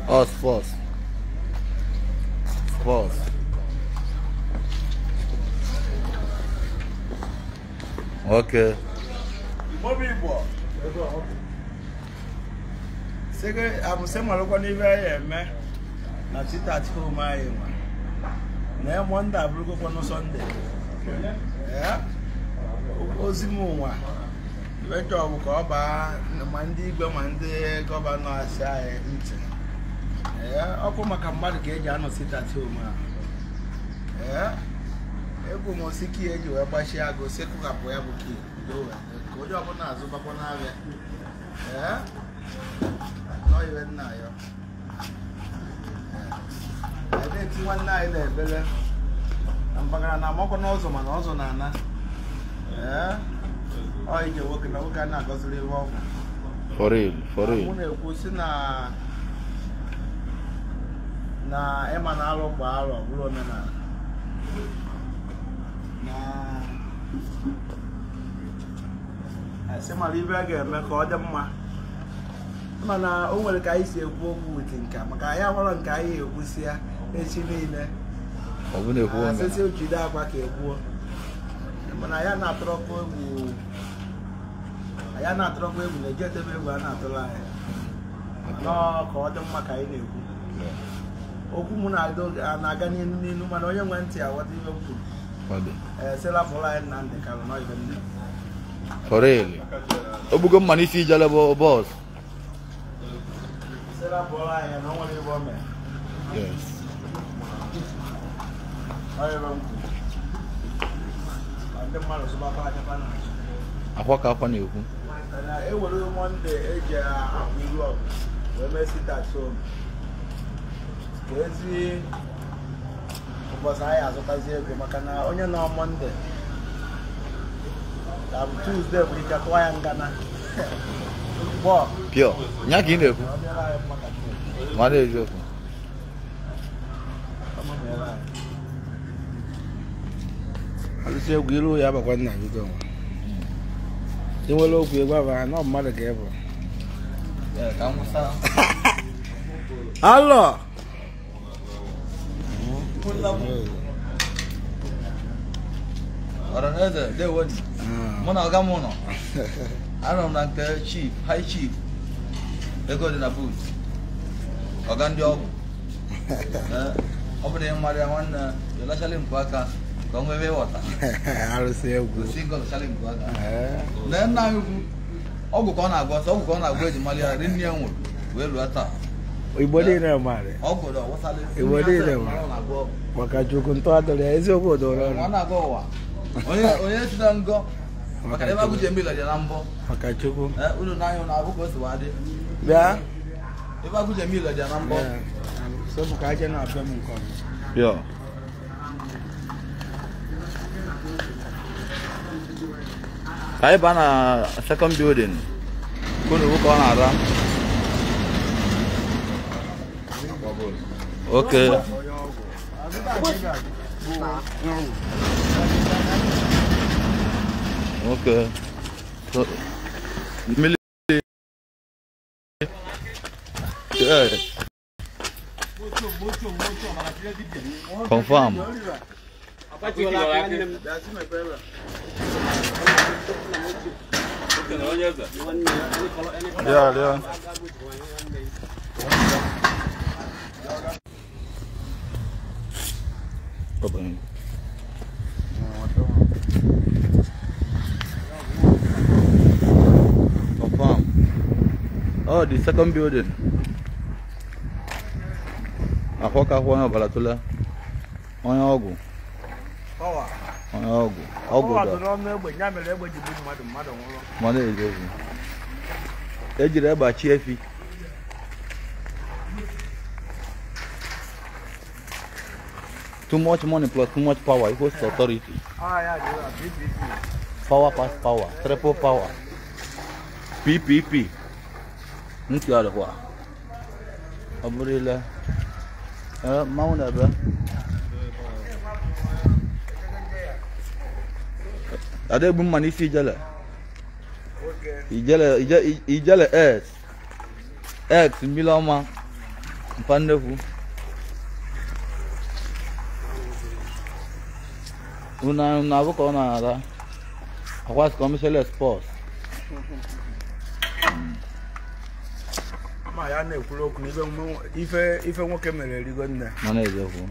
Oh, sports. Sports. Okay. I'm saying, I'm going to na sit at home. I am wonder I go for Sunday. Yeah. Ozimunwa. Iwe chọọ bụ ka ọ baa ma ndị igwe ma ndị gọvanọ asị anyị ntị. Ee, ọkụ maka mmadụ ka eji anọ sit at home a. Ee, egwu m osi kii eji wee gbachie agụ si kụghapụ ya bụ kii ka onye ọbụla azụbakwa n'ahịa. Ee, nọ iwe nna ya. Ee, na-eti nwanne anyị na-ebele na mpaghara na amakwa n'ọzọ mana ọzọ na-ana. Ee, ọ ije nwoke na nwoke a na-agọziri ebe ọgwụ. For real, for real. Mụ na-ekwu si na na ịma na alụ gba alụ bụrụ omenala na asị mara ibe a ga-eme ka ọ dị mma mana o nwere ka anyị si ekwu okwu wit nka maka anyị amarọ nke anyị ekwusi ya echi niile ọ bụ na-ekwu asịsị jide akwa ka ekwuo mana ya na-atụrọkwa egwu anyị na-atụrọkwa egwu na-eji edebe egwu a na-atụrụ anyị nọọ ka ọ dị mma ka anyị na-ekwu okwu mụ na-aga n'elu n'elu mana onye nwe ntị aghọta ihe m kwuru. Ee, sị lapụrụ anyị Nnamdi Kanu nọ ibe nne. For real. Obugo mma n'isi ijele bụ bọs. Sị lapụrụ anyị na o nwere ebe o mere. Yes. Ọ ebe m kwuru. Ma ndị mmadụ zụbakwa anya na-achị. Akwa ka akwa na-ekwu. Na ewere Mọnde eji akwa iru ọgụ wee mee sit at home. Ka ezi ụbọchị anyị azụtazi ego maka na onye nọ Mọnde ka bụ Tuesday bụ ike tụọ ya ngana. Pure. Nya ka ị na-ekwu. Mana eziokwu. Alụsị egwu iru ya bakwa nna gị onwe. Ị nwere okwu egwu aba na mmadụ ka ị bụ. Ka m kwụsa. Alọ. Ọhaneze, ndewo ni. Mụ na ọga m nọ. Anọ m na nke chief, high chief. Ego dị na boot. Ọga ndị ọgwụ. Ọ bụrụ na mmadụ ya nwanne, yọlachala mpụ aka ka ọ nwee ebe ịghọta. Arụsị egwu. Gosi nke ọlachala mpụ aka. Lee nna anyị ukwu, ọgwụ ka ọ na-agwọ ọsọ, ọgwụ ka ọ na-agwọ eji mali ya, nne ya nwụrụ wee lụọ taa. Igbo niile mara. Ọgwụ dị ọwụsalị. Igbo niile mara. Maka Chukwu ntọ adọrọ ya eziokwu dọrọ ọnụ. Ọ na-agwọ ụwa. Onye onye si na ngọ. Maka ebe agụ ji eme ile dị na mbọ. Maka Chukwu. Unu n'anya na abụ ka o si wa dị. Bịa. Ebe agụ ji eme ile dị na mbọ. So bụ ka aja na-abịa m nke ọma. Bịa. Ka anyị baa na second building. Kunu ka ọ na-ara. Okay. Okay. So, yeah. Confirm. Yeah, yeah. Confirm. Oh, the second building. Akwa onye ọbara tụle. Onye ọgwụ. Onye ọgwụ. Ọgwụ da. Mana eziokwu. Ejiri egbe achị efi. Too much money plus too much power equals to authority. Power past power, triple power. PPP. Ntị ọdịkwa. Ọ bụrụ ile. Mmanwụ na-ebe. Ada egbu mma n'isi ijele. Ijele ijele x. X mmiri ọma. Mpa nnekwu. Una na-abụ ka ọ na-ara. Akwa commercial sports. Ma ya na-ekwuru okwu n'ife ife nwoke mere erigo nne. Mana eziokwu.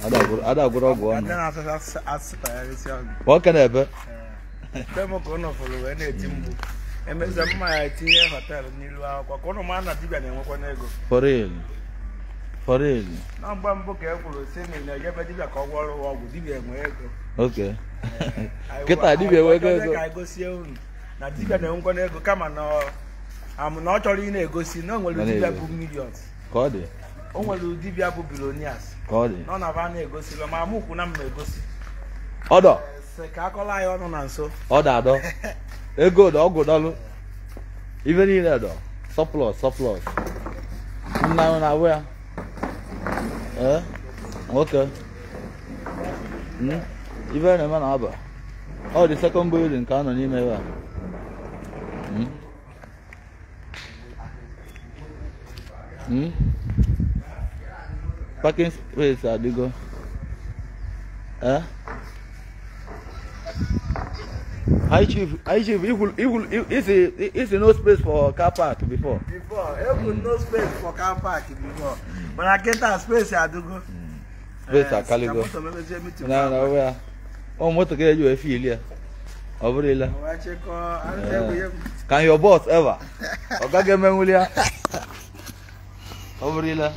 Ada agwụrụ ọgwụ ọnụ. Ada na-asịtagharịsị ọnụ. Nwoke na-ebe. Mgbe m ka ụnụ fụrụ wee na-eti mgbu. Emeza mma ya etinye họteelụ n'ilu akwụkwọ ka ụnụ maa na dibịa na-enwekwa n'ego. For real. For real. Na mgbe mbụ ka e kwuru sị na ị na-ejebe dibịa ka ọ gwọrọ ọgwụ dibịa enwe ego. Okay. Kịta dibịa enwe ego. Ka anyị gosie unu na dibịa na-enwekwa n'ego kama na na ọ chọrọ ị na-egosi na o nwere dibịa bụ millions. Ka ọ dị. O nwere dibịa bụ billionaires. Ka ọ dị. Na ọ na-aba na-egosi ma mụ kwu na m na-egosi. Ọdọ. Ka akọla anyị ọnụ na nso. Ọ da-adọ. Ego dọ ọgwụ dọlụ. Ife niile dọ. Surplus surplus. Nna na awụ ya. Nwoke. Ife na-eme na aba. Ọ dị second building ka a nọ n'ime ebe a. Parking space adịgo. High chief, is no space for car park before. Before, there no space for car park before. But I get that space adịgo. Space akaligo. Na na where? Oh, moto ke you feel here. Ọ bụrụ ile. Can your boss ever? Ọ gaghị emenwuli ya. Ọ bụrụ ile.